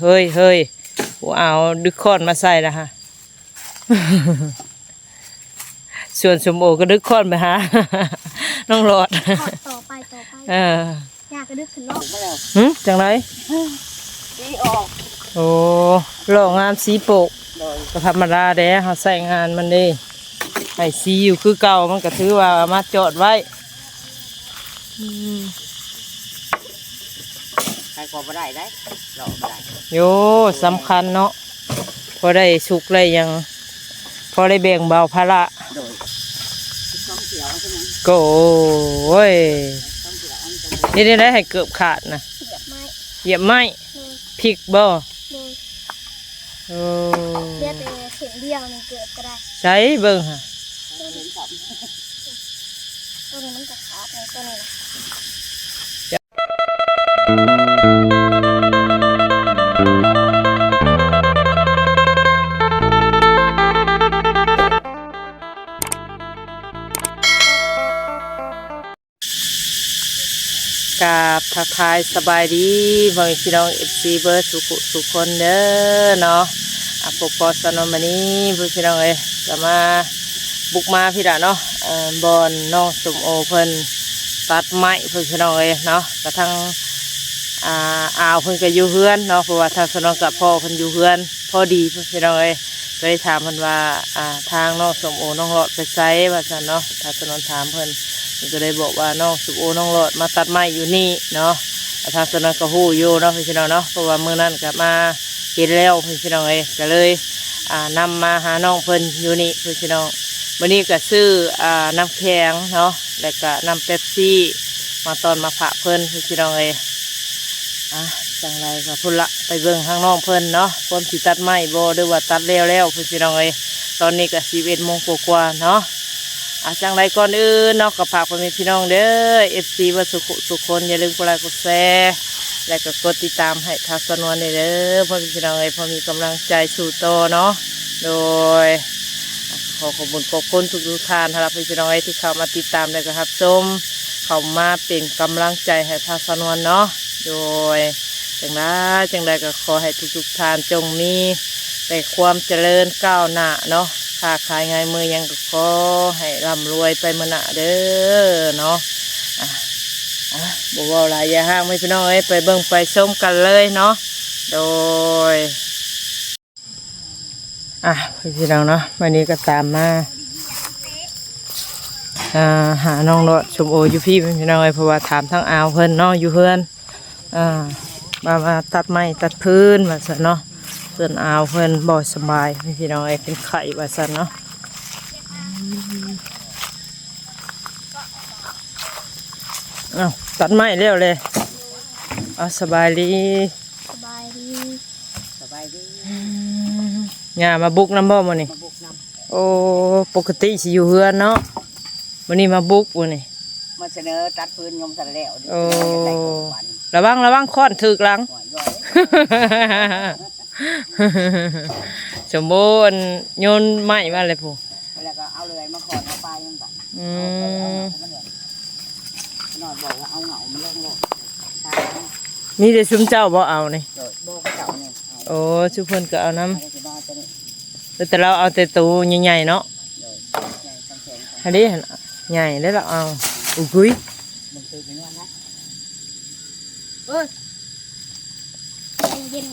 ເຮີ້ຍ ເຮີ້ຍ ຜູ້ອາວດຶກຄ້ອນມາໃສ່ລະຫະ. ສວນສົ້ມໂອກໍດຶກຄ້ອນໄປຫາ ນ້ອງຫຼອດ. ຕໍ່ໄປ ຕໍ່ໄປ ເອີ ຍາກກະດຶກຂຶ້ນເນາະ. ຫຶ ຈັ່ງໃດ? ສີອອກ. ໂອ້ ຫຼໍ່ງາມສີໂປກ. ໂດຍ ກໍທຳມະດາແດ່ ເຮົາໃຊ້ງານມັນເດ້ ໃຫ້ສີຢູ່ຄືເກົ່າ ມັນກໍຖືວ່າມາຈອດໄວ້. ອືມ ໃຜກໍບໍ່ໄດ້ໄດ໋ ຫຼໍ່ບໍ່ໄດ້. ໂອ້ ສຳຄັນເນາະ ພໍໄດ້ສຸກໄດ້ຫຍັງ ພໍໄດ້ແບ່ງເບົາພາລະ. ໂດຍ ໂອ້ຍ ເຮັດແນວໃດໃຫ້ເກີບຂາດນະ? ຢຽບໄມ້ ຢຽບໄມ້. ໂດຍ ພິກບໍ່? ໂດຍ ໂອ້ ເຫຼືອແຕ່ເສັ້ນດຽວນີ້ເກີບກໍໄດ້. ໃສເບິ່ງຫາ ໂຕນີ້ມັນກໍຂາດແດ່ ໂຕນີ້ນະ. ກາບທັກທາຍສະບາຍດີພໍ່ແມ່ພີ່ນ້ອງ ເອັຟຊີ ເບິດສູ່ຜູ້ສູ່ຄົນເດີເນາະ. ອາ ພົບພໍ້ສາວນວນມື້ນີ້ ພໍ່ແມ່ພີ່ນ້ອງເອີຍ ກໍມາບຸກມາພີ້ລະເນາະ ເອີ ບ່ອນນ້ອງສົ້ມໂອເພິ່ນຕັດໄມ້ ພໍ່ແມ່ພີ່ນ້ອງເອີຍເນາະ. ກະທັງ ອາ ອາວເພິ່ນກໍຢູ່ເຮືອນເນາະ ເພາະວ່າທາງສາວນວນກັບພໍ່ເພິ່ນຢູ່ເຮືອນພໍດີ ພີ່ນ້ອງເອີຍ. ກໍເລີຍຖາມເພິ່ນວ່າ ອາ ທາງນ້ອງສົ້ມໂອນ້ອງຫຼອດໄປໃສວ່າຊັ້ນເນາະ. ທາງສາວນວນຖາມເພິ່ນ ເພິ່ນກໍເລີຍບອກວ່າ ນ້ອງສົ້ມໂອນ້ອງຫຼອດມາຕັດໄມ້ຢູ່ນີ້ເນາະ. ອາ ທາງສາວນວນກໍຮູ້ຢູ່ເນາະ ພີ່ນ້ອງເນາະ ເພາະວ່າມື້ນັ້ນກໍມາເຫັນແລ້ວ ພີ່ນ້ອງເອີຍ. ກໍເລີຍ ອາ ນຳມາຫານ້ອງເພິ່ນຢູ່ນີ້ ພີ່ນ້ອງ. ມື້ນີ້ກໍຊື້ ອາ ນ້ຳແຂງເນາະ ແລ້ວກໍນ້ຳເປັບຊີ ມາຕ້ອນມາຝາກເພິ່ນ ພີ່ນ້ອງເອີຍ. ອາ ຈັ່ງໃດກໍພຸ້ນລະ ໄປເບິ່ງທາງນ້ອງເພິ່ນເນາະ ພວມຊິຕັດໄມ້ບໍ່ ຫຼືວ່າຕັດແລ້ວແລ້ວ ພີ່ນ້ອງເອີຍ. ຕອນນີ້ກໍສິບເອັດໂມງກວ່າໆເນາະ. ອາ ຈັ່ງໃດກ່ອນອື່ນເນາະ ກໍຝາກພໍ່ແມ່ພີ່ນ້ອງເດີ ເອັຟຊີ ເບິດສູ່ຜູ້ສູ່ຄົນ ຢ່າລືມກົດໄລກົດແຊ ແລະກໍກົດຕິດຕາມໃຫ້ທາງສາວນວນແດ່ເດີ ພໍ່ແມ່ພີ່ນ້ອງເອີຍ ພໍມີກຳລັງໃຈສູ້ຕໍ່ເນາະ. ໂດຍ ຂໍຂອບຄຸນຂອບຄຸນທຸກໆທ່ານຫັ້ນລະ ພີ່ນ້ອງເອີຍ ທີ່ເຂົ້າມາຕິດຕາມ ແລະກໍຮັບຊົມ ເຂົ້າມາເປັນກຳລັງໃຈໃຫ້ທາງສາວນວນເນາະ. ໂດຍ ຈັ່ງໃດຈັ່ງໃດກໍຂໍໃຫ້ທຸກໆທ່ານຈົ່ງມີແຕ່ຄວາມຈະເລີນກ້າວໜ້າເນາະ ຄ້າຂາຍງ່າຍມືຫຍັງກໍຂໍໃຫ້ລ່ຳລວຍໄປມື້ໜ້າເດີເນາະ. ອາ ອາ ບໍ່ເວົ້າຫຼາຍຢ່າຮ້າງ ພີ່ນ້ອງເອີຍ ໄປເບິ່ງໄປຊົມກັນເລີຍເນາະ. ໂດຍ ອາ ພີ່ນ້ອງເນາະ ມື້ນີ້ກໍຕາມມາ ອາ ຫານ້ອງຫຼອດ ສົ້ມໂອຢູ່ພີ້ ພີ່ນ້ອງເອີຍ ເພາະວ່າຖາມທາງອາວເພິ່ນເນາະ ຢູ່ເຮືອນ ອາ ວ່າມາຕັດໄມ້ຕັດຟືນວ່າຊັ້ນເນາະ. ສ່ວນອາວເພິ່ນບໍ່ສະບາຍ ພີ່ນ້ອງເອີຍ ເປັນໄຂ້ວ່າຊັ້ນເນາະ. ເອົ້າ ຕັດໄມ້ແລ້ວເລີຍ. ເອົາ ສະບາຍດີ ສະບາຍດີ ສະບາຍດີ. ອືມ ຍ່າມາບຸກນຳບໍ່ມື້ນີ້? ມາບຸກນຳ. ໂອ້ ປົກກະຕິຊິຢູ່ເຮືອນເນາະ ມື້ນີ້ມາບຸກມື້ນີ້ ມາສະເໜີຕັດຟືນຍັງບໍ່ທັນແລ້ວ. ໂອ້ ລະວັງ ລະວັງຄ້ອນຖືກຫຼັງ. ໂອ້ຍ ສົມບູນໂຍນໄມ້ມາເລີຍພຸ້ນ ແລ້ວກໍເອົາເລື່ອຍມາຄ້ອນເອົາປາຍມັນບາດ. ອືມ ນ້ອຍບອກວ່າເອົາເຫງົາມາລົງໂລດ. ມີແຕ່ຊຸມເຈົ້າບໍ່ເອົານີ້? ໂດຍ ບໍ່ ເຂົາເຈົ້ານີ້ເອົາ. ໂອ້ ຊຸມເພິ່ນກໍເອົານຳ. ເຂົາເຈົ້າຊິບໍ່ເອົາໂຕນີ້ ແຕ່ລາວເອົາແຕ່ໂຕໃຫຍ່ໆເນາະ. ໂດຍ ໃຫຍ່ ສຳແຂງ ຫັ້ນເດ້ ຫັ້ນໃຫຍ່ເດ້ລາວເອົາ. ອຸ້ຍ ເບິ່ງຕື່ມໄປນອນນະ. ເອີຍ ໃຈເຢັນ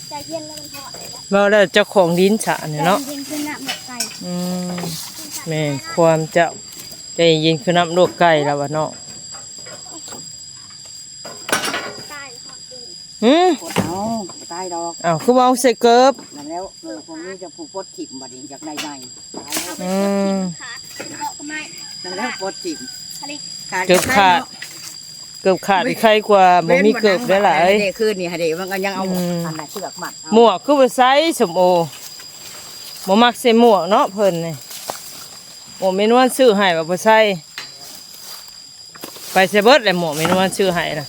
ໃຈເຢັນແລ້ວມັນເທາະ. ເວົ້າແລ້ວເຈົ້າຂອງດິນຊະນີ້ເນາະ ໃຈເຢັນຄືນ້ຳລວກໄກ່. ອືມ ແມ່ນຄວາມເຈົ້າ ໃຈເຢັນຄືນ້ຳລວກໄກ່ລະວ່າເນາະ. ຕາຍ ຫື ກົດເອົາ ບໍ່ຕາຍດອກ. ອ້າວ ຄືບໍ່ເອົາໃສ່ເກີບ? ນັ້ນແລ້ວ ເອີ ພວກນີ້ຈະຜູ້ປົດຖິ້ມບັດນີ້ ຢາກໄດ້ໃໝ່. ອືມ ຂາດ ເກາະກໍໄມ້ ນັ້ນແລ້ວປົດຖິ້ມ ຂາດ ເກີບຂາດ ເກີບຂາດນີ້ໄຄກວ່າບໍ່ມີເກີບໄດ້ຫຼາຍ. ເດ້ ຄືນນີ້ຫັ້ນເດ້ ມັນກໍຍັງເອົາ ອືມ ອັນນັ້ນເຊືອກມັດເອົາ. ໝວກຄືບໍ່ໃສ່ ສົ້ມໂອ ບໍ່ມັກໃສ່ໝວກເນາະເພິ່ນນີ້. ໝວກແມ່ນວນຊື້ໃຫ້ວ່າບໍ່ໃສ່ ໄປໃສເບິດແຫຼະ ໝວກແມ່ນວນຊື້ໃຫ້ນະ.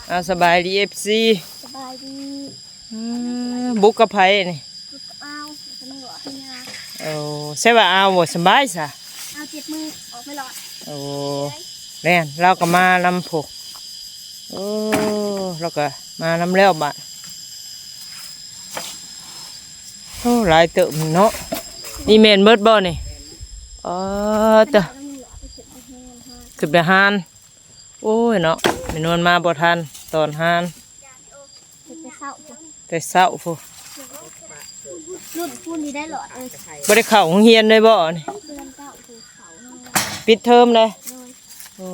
ເອົາ ສະບາຍດີ ເອັຟຊີ ສະບາຍດີ. ອືມ ບຸກກັບໃຜນີ້? ບຸກກັບອາວ ແລ້ວກໍນ້ອງຫຼອດ ພະຍາ. ໂອ້ ໃຊ່ວ່າອາວບໍ່ສະບາຍຊະ? ອາວເຈັບມື ອອກໄປຫຼອດ. ໂອ້ ແມ່ນ ລາວກໍມານຳພວກ ໂອ້ ລາວກໍມານຳແລ້ວບາດ. ໂອ້ ຫຼາຍເຕີບເນາະ. ນີ້ແມ່ນເບິດບໍ່ນີ້? ອໍ ເຈົ້າ ຂຶ້ນໄປຫານ. ໂອ້ຍເນາະ ແມ່ນວນມາບໍ່ທັນຕອນຫານ ແຕ່ເຊົ້າພຸ້ນ ແຕ່ເຊົ້າພຸ້ນ. ລຸ້ນພຸ້ນນີ້ໄດ້ຫຼອດເອີຍ ບໍ່ໄດ້ເຂົ້າໂຮງຮຽນເລີຍບໍ່ນີ້? ເດືອນເກົ້າພຸ້ນເຂົ້າ ປິດເທີມເລີຍ. ໂອ້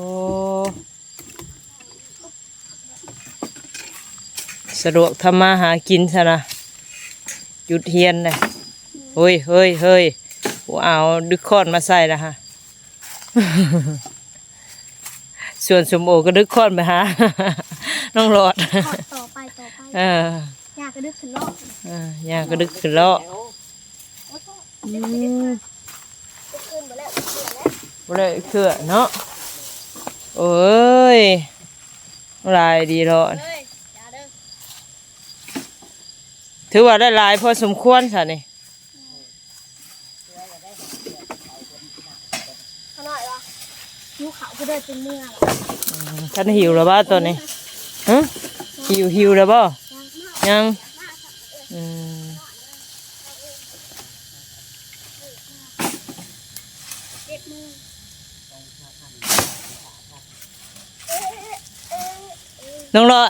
ສະດວກທຳມາຫາກິນຊະນະ ຢຸດຮຽນເລີຍ. ເຮີ້ຍ ເຮີ້ຍ ເຮີ້ຍ ຜູ້ອາວດຶກຄ້ອນມາໃສ່ລະຫະ. ສ່ວນສົມໂອກໍດຶກຄ້ອນໄປຫາ ນ້ອງຫຼອດ. ຕໍ່ໄປ ຕໍ່ໄປ ເອີ ຍ່າງກະດຶກຂຶ້ນເລາະ ເອີ ຍ່າງກະດຶກຂຶ້ນເລາະ. ອືມ ບໍ່ໄດ້ເທື່ອເນາະ. ໂອ້ຍ ຫຼາຍດີເນາະ ຖືວ່າໄດ້ຫຼາຍພໍສົມຄວນຊະນີ້. ຂ້ານ້ອຍວ່າ ຫິວເຂົ້າຄືເດີນເປັນເມືອລະ. ອືມ ຄັນຫິວແລ້ວບໍ່ຕອນນີ້? ຫຶ ຫິວ ຫິວແລ້ວບໍ່? ຍັງ ຍັງ. ອືມ ນ້ອງຫຼອດ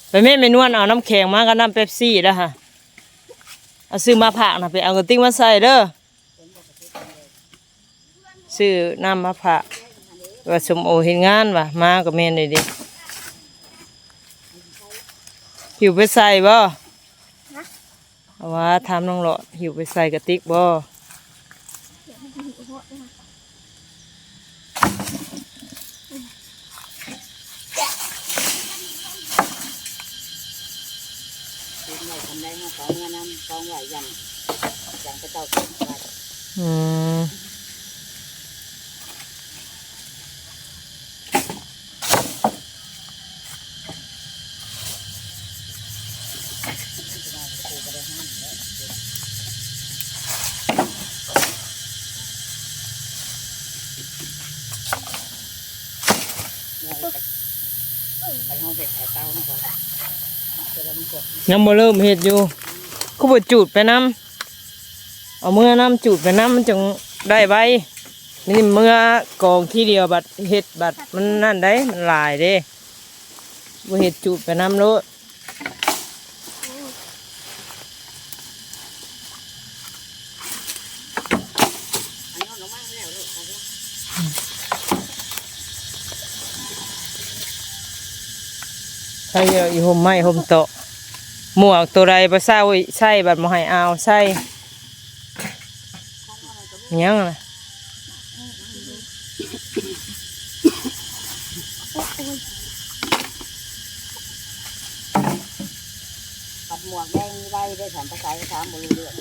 ໄປແມ່ ແມ່ນວນເອົານ້ຳແຂງມາກັບນ້ຳເປັບຊີລະຫະ. ເອົາຊື້ມາຝາກນະ ໄປເອົາກະຕິກມາໃສ່ເດີ. ຊື້ນ້ຳມາຝາກ ວ່າສົມໂອເຮັດງານວ່າ ມາກໍແມ່ນເດ້. ຫິວໄປໃສ່ບໍ່? ເອົາວ່າ ຖາມນ້ອງຫຼອດ ຫິວໄປໃສ່ກະຕິກບໍ່? ເກັບໄວ້ ຄັນໄດ້ເຮົາກໍເອົາເມືອນຳ ກອງໄວ້ ຢ້ານ ຢ້ານເຂົາເຈົ້າເກັບໄວ້. ອືມ ຍັງບໍ່ເລີ່ມເຮັດຢູ່ ຄືບໍ່ຈູດໄປນຳ? ເອົາເມືອນຳ ຈູດໄປນຳ ມັນຈັ່ງໄດ້ໄວ. ນີ້ເມືອກອງທີດຽວ ບັດເຮັດ ບັດມັນນັ້ນໄດ໋ ມັນຫຼາຍເດ້. ບໍ່ເຮັດ ຈູດໄປນຳໂລດ. ໃສ່ຢູ່ຮົ່ມໄມ້ຮົ່ມຕອກ ໝວກໂຕໃດບໍ່ໃສ່ ໃສ່ບັດບໍ່ໃຫ້ເອົາໃສ່. ຫຍັງນະ? ປັດໝວກແດງມີໄວ້ໄດ້ຖາມ ໄປໃສ່ຖາມບໍ່ຮູ້ເລື່ອງ.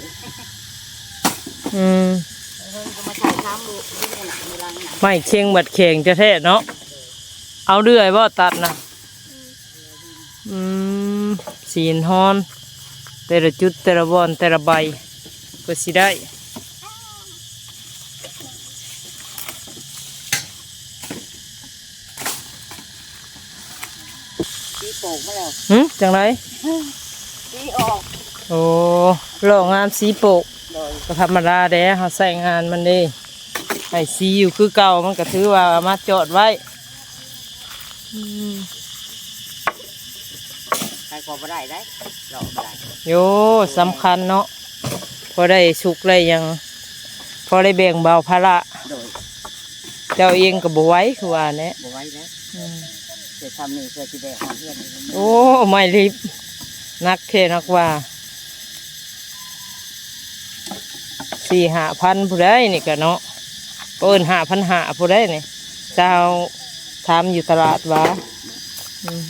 ອືມ ເພິ່ນກໍມາໃສ່ຖາມບໍ່ຮູ້ເລື່ອງ ຢູ່ຫຼັງນະ. ໄມ້ເຄັງບັດແຂງແທ້ໆເນາະ. ເອົາເລື່ອຍບໍ່ຕັດນະ? ອືມ ສີນຮອນ ແຕ່ລະຈຸດ ແຕ່ລະບ່ອນ ແຕ່ລະໃບ ເພື່ອຊິໄດ້. ສີໂປກມາແລ້ວ. ຫຶ ຈັ່ງໃດ? ສີອອກ. ໂອ້ ລອກງາມສີໂປກ. ໂດຍ ກໍທຳມະດາແດ່ ເຮົາໃຊ້ງານມັນເດ້. ໃຫ້ສີຢູ່ຄືເກົ່າ ມັນກໍຖືວ່າມາຈອດໄວ້. ອືມ ໃຜກໍບໍ່ໄດ້ໄດ໋ ເລາະບໍ່ໄດ້. ໂຍ ສຳຄັນເນາະ ພໍໄດ້ສຸກໄດ້ຫຍັງ ພໍໄດ້ແບ່ງເບົາພາລະ. ໂດຍ ເຈົ້າເອງກໍບໍ່ໄຫວຄືວ່າແຫຼະ. ບໍ່ໄຫວແລ້ວ. ອືມ ແຕ່ຊ່ຳນີ້ເພື່ອຊິໄດ້ຮອດເຮືອນ. ໂອ້ ໄມ້ລິບ ໜັກແທ້ໜັກວ່າ. ສີ່ຫ້າພັນຜູ້ໃດນີ້ກະເນາະ ເອີ້ນຫ້າພັນຫ້າຜູ້ໃດນີ້ ຊາວຖາມຢູ່ຕະຫຼາດວ່າ. ອືມ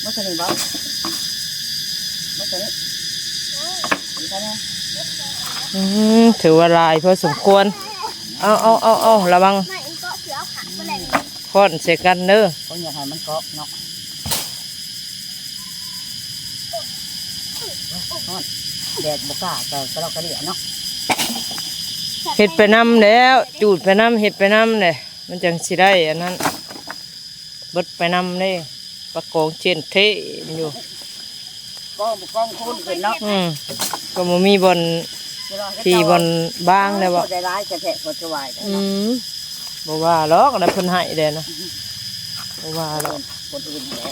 ໝົດເທົ່ານີ້ບໍ່? ໝົດເທົ່ານີ້? ອືມ ຖືວ່າຫຼາຍພໍສົມຄວນ. ເອົາ ເອົາ ເອົາ ເອົາ ລະວັງ ໄມ້ອັນເກາະ ຄືເອົາຂາດມາແລ້ວນີ້ ຄ້ອນໃສ່ກັນເດີ. ກໍຢາກໃຫ້ມັນເກາະເນາະ. ຮ້ອນ ແດດບໍ່ກ້າ ກໍກະລອກກະເດຍເນາະ. ເຮັດໄປນຳແລ້ວ ຈູດໄປນຳ ເຮັດໄປນຳແຫຼະ ມັນຈັ່ງຊິໄດ້ອັນນັ້ນ ເບິດໄປນຳເດ້ ປາກອງເຈນເທຢູ່ ກອງ ກອງຄູນຂຶ້ນເນາະ ອືມ ກໍບໍ່ມີບ່ອນ ທີ່ບ່ອນບາງແລ້ວບໍ່ ໄດ້ຫຼາຍແທ້ໆ ກໍສະບາຍ ອືມ ບໍ່ວ່າດອກ ອັນນັ້ນເພິ່ນໃຫ້ແດ່ນະ ບໍ່ວ່າດອກ ຄົນອື່ນແຫຼະ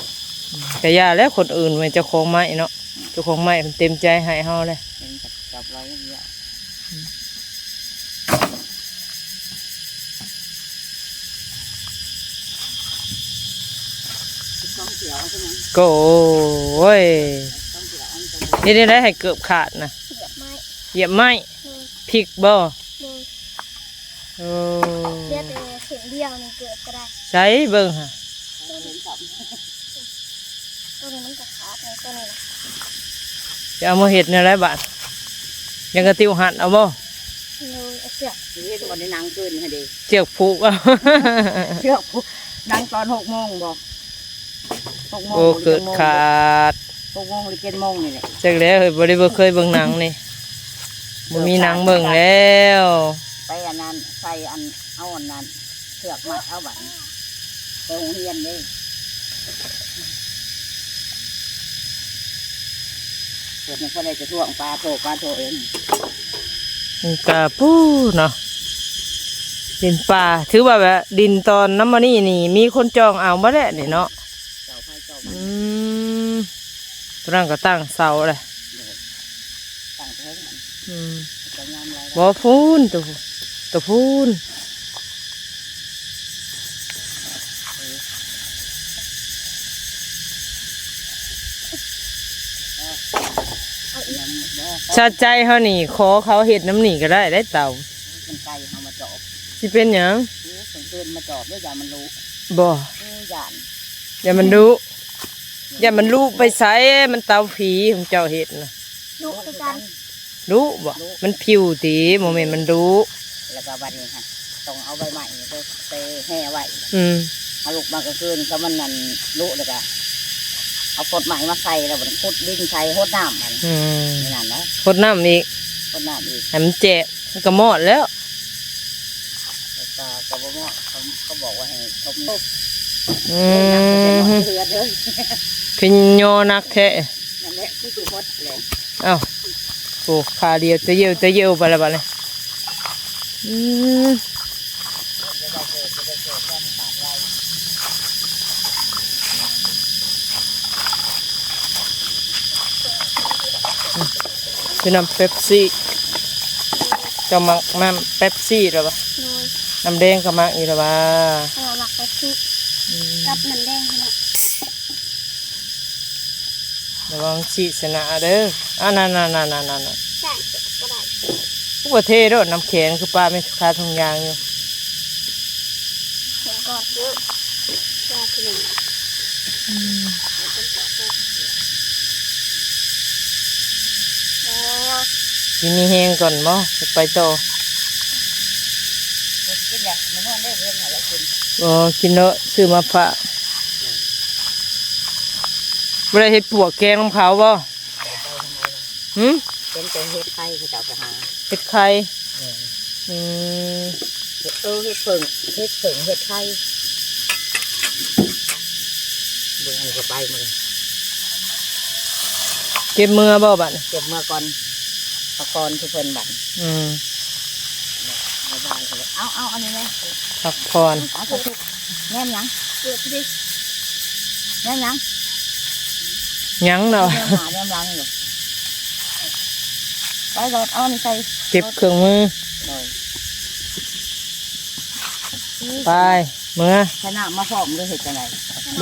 ກະຢ່າແລ້ວ ຄົນອື່ນແມ່ນເຈົ້າຂອງໄມ້ເນາະ ເຈົ້າຂອງໄມ້ເພິ່ນເຕັມໃຈໃຫ້ເຮົາແຫຼະ ເປັນກັບ ກັບລາວຢ່າງດຽວ ອືມ ກອງເສຍເອົາຊະນັ້ນ ໂອ້ຍ ກອງເສຍເອົາ ເຮັດແນວໃດໃຫ້ເກີບຂາດນະ ຢຽບໄມ້ ຢຽບໄມ້ ໂດຍ ພິກບໍ່ ໂດຍ ໂອ້ ເຫຼືອແຕ່ເສັ້ນດຽວນີ້ເກີບກໍໄດ້ ໃສເບິ່ງຫາ ໂຕນີ້ມັນກໍຂາດແລ້ວ ໂຕນີ້ນະ ຈະເອົາມາເຮັດແນວໃດບາດ ຍັງກະຕິວຫັດເອົາບໍ່ ໂດຍ ເອົາເຊືອກ ເຫັນບໍ່ ໄດ້ນັ່ງຄືນຫັ້ນເດ້ ເຊືອກຜູກເອົາ ເຊືອກຜູກ ນັ່ງຕອນຫົກໂມງບໍ່ ຫົກໂມງ ໂອ້ ບໍ່ ເກີດຂາດ ຫົກໂມງຫຼືເຈັດໂມງນີ້ແຫຼະ ຈັກແລ້ວເຮີ້ຍ ບໍ່ໄດ້ ບໍ່ເຄີຍເບິ່ງໜັງນີ້ ບໍ່ມີໜັງເບິ່ງແລ້ວ ໄປອັນນັ້ນ ໃສ່ອັນ ເອົາອັນນັ້ນ ເຊືອກມັດເອົາບັດນີ້ ໄປໂຮງຮຽນເດ້ ເພິ່ນຍັງບໍ່ໄດ້ຈະທວງປາໂທ ປາໂທເອງ ມັນກະປູເນາະ ດິນປ່າ ຖືວ່າແບບດິນຕອນນຳມື້ນີ້ນີ້ ມີຄົນຈອງເອົາໝົດແຫຼະນີ້ເນາະ ເຈົ້າໃຜເຈົ້າມັນ ອືມ ຕົວນັ້ນກໍຕັ້ງເສົາແຫຼະ ຕັ້ງເທິງມັນ ອືມ ກໍງາມຫຼາຍ ບໍ່ ພຸ້ນ ຕົວ ຕົວພຸ້ນ ເອີ ເອົາອີກ ຊາດໃຈເຮົານີ້ ຂໍເຂົາເຮັດນຳນີ້ກໍໄດ້ ໄດ້ເຕົາ ມັນໄກເຮົາມາຈອບ ຊິເປັນຫຍັງ ເອີ ເພິ່ນເຊີນມາຈອບເດີ ຢ່າມັນລຸ ບໍ່ ເອີ ຢ້ານ ຢ່າມັນລຸ ຢ່າມັນລຸໄປໃສ ມັນເຕົາຜີຂອງເຈົ້າເຮັດນະ ດຸຄືກັນ ດຸບໍ່ ມັນຜິວຕິ ບໍ່ແມ່ນມັນດຸ ແລ້ວກໍບັດນີ້ຫັ້ນ ຕ້ອງເອົາໃບໄມ້ໄປແຫ່ໄວ້ ອືມ ເອົາລຸກມາກາງຄືນ ກໍມັນນັ້ນດຸ ແລ້ວກໍເອົາກົດໄມ້ມາໃສ່ ແລ້ວບັດນີ້ຂຸດດິນໃສ່ ຫົດນ້ຳ ອືມ ນັ້ນນະ ຫົດນ້ຳອີກ ຫົດນ້ຳອີກ ໃຫ້ມັນແຈກ ມັນກໍມອດແລ້ວ ກໍ ກໍບໍ່ເໝາະ ເຂົາ ເຂົາບອກວ່າໃຫ້ທົບ ອືມ ເຫຼືອເດີ ຄືຍໍໜັກແທ້ ນັ້ນແຫຼະ ຄືບໍ່ໝົດແຫຼະ ອ້າວ ໂອ້ ຂາດຽວ ຕະເຍົວ ຕະເຍົວໄປແລ້ວບັດນີ້ ອືມ ຊື້ນ້ຳເປັບຊີ ເຈົ້າມັກນ້ຳເປັບຊີແລ້ວບໍ່? ໂດຍ ນ້ຳແດງກໍມັກຢູ່ແລ້ວຫວາ? ເອີ ມັກເປັບຊີ ອືມ ກັບນ້ຳແດງຫັ້ນແຫຼະ ລະວັງຊີຊະນະເດີ ອັນນັ້ນໆໆໆ ໃສ່ກໍໄດ້ ຄືບໍ່ເທໂລດ ນ້ຳແຂງ ຄືປາແມ່ນຄາຖົງຢາງຢູ່ ແຂງກ່ອນເດີ ຢາຄື ອືມ ເປັນກະໂປກ ໂອ້ຍ ຊິມີແຮງກ່ອນບໍ່? ຈະໄປຕໍ່ ບໍ່ກິນແລ້ວ ມານອນເດີ ເພິ່ນໃຫ້ລາວກິນ ບໍ່ກິນເນາະ ຊື້ມາຝາກ ບໍ່ໄດ້ເຮັດປວກແກງນຳເຂົາບໍ່? ຫື? ເຫັນແຕ່ເຫັດໄຂ່ເຂົາເຈົ້າໄປຫາ ເຫັດໄຂ່ ແມ່ນ ອືມ ເອີ ເຫັດເຜິ້ງ ເຫັດເຜິ້ງ ເຫັດໄຂ່ ເບິ່ງອັນນີ້ກໍໄປໝົດເລີຍ ເກັບເມືອບໍ່ບັດນີ້? ເກັບເມືອກ່ອນ ເອົາກ່ອນຄືເພິ່ນບັດ ອືມ ບາຍບາຍ ເອົາ ເອົາ ອັນນີ້ແດ່ ພັກຜ່ອນ ເອົາ ແນມຫຍັງ? ເກືອບດີ ແນມຫຍັງ? ຫຍັງເນາະ ແນມໜ້າແນມຫຼັງຢູ່ ໄປໂລດ ເອົາອັນນີ້ໃສ່ ເກັບເຄື່ອງມື ໂດຍ ໄປ ເມືອ ໃສ່ນ້ຳມາພ້ອມ ຫຼືເຮັດຈັ່ງໃດ?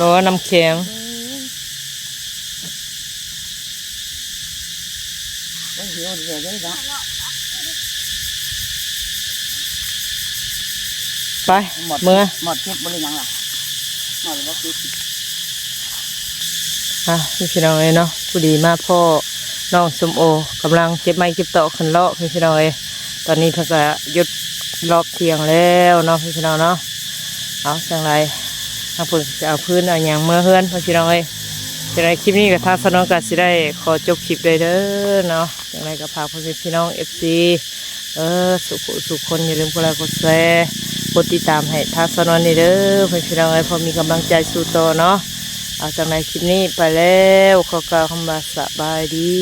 ບໍ່ ນ້ຳແຂງ ອືມ ໂອ້ຍ ຫິວເດເນາະ ໄປ ໝົດ ເມືອ ໝົດຄລິບບໍ່ ຫຼືຫຍັງລະ ໝົດບໍ່ຄລິບ ອ່ະ ພີ່ນ້ອງເອີຍເນາະ ພໍດີມາພໍ້ນ້ອງສົ້ມໂອ ກຳລັງເກັບໄມ້ເກັບຕອກຂຶ້ນເລາະ ພີ່ນ້ອງເອີຍ ຕອນນີ້ເພິ່ນກະຢຸດລອບທ່ຽງແລ້ວເນາະ ພີ່ນ້ອງເນາະ ເອົາ ຈັ່ງໃດ ທາງເພິ່ນກະຊິເອົາຟືນເອົາຫຍັງເມືອເຮືອນ ພີ່ນ້ອງເອີຍ ຈັ່ງໃດຄລິບນີ້ກະທາງສາວນວນກະຊິໄດ້ຂໍຈົບຄລິບເລີຍເດີເນາະ ຈັ່ງໃດກໍຝາກພໍ່ແມ່ພີ່ນ້ອງເອັຟຊີ ເອີ ສູ່ຜູ້ສູ່ຄົນ ຢ່າລືມກົດໄລກົດແຊ ກົດຕິດຕາມໃຫ້ທາງສາວນວນນີ້ເດີ ເພື່ອພີ່ນ້ອງເອີຍ ພໍມີກຳລັງໃຈສູ້ຕໍ່ເນາະ. ເອົາ ຈັ່ງໃດຄລິບນີ້ໄປແລ້ວ ຂໍກ່າວຄຳວ່າສະບາຍດີ.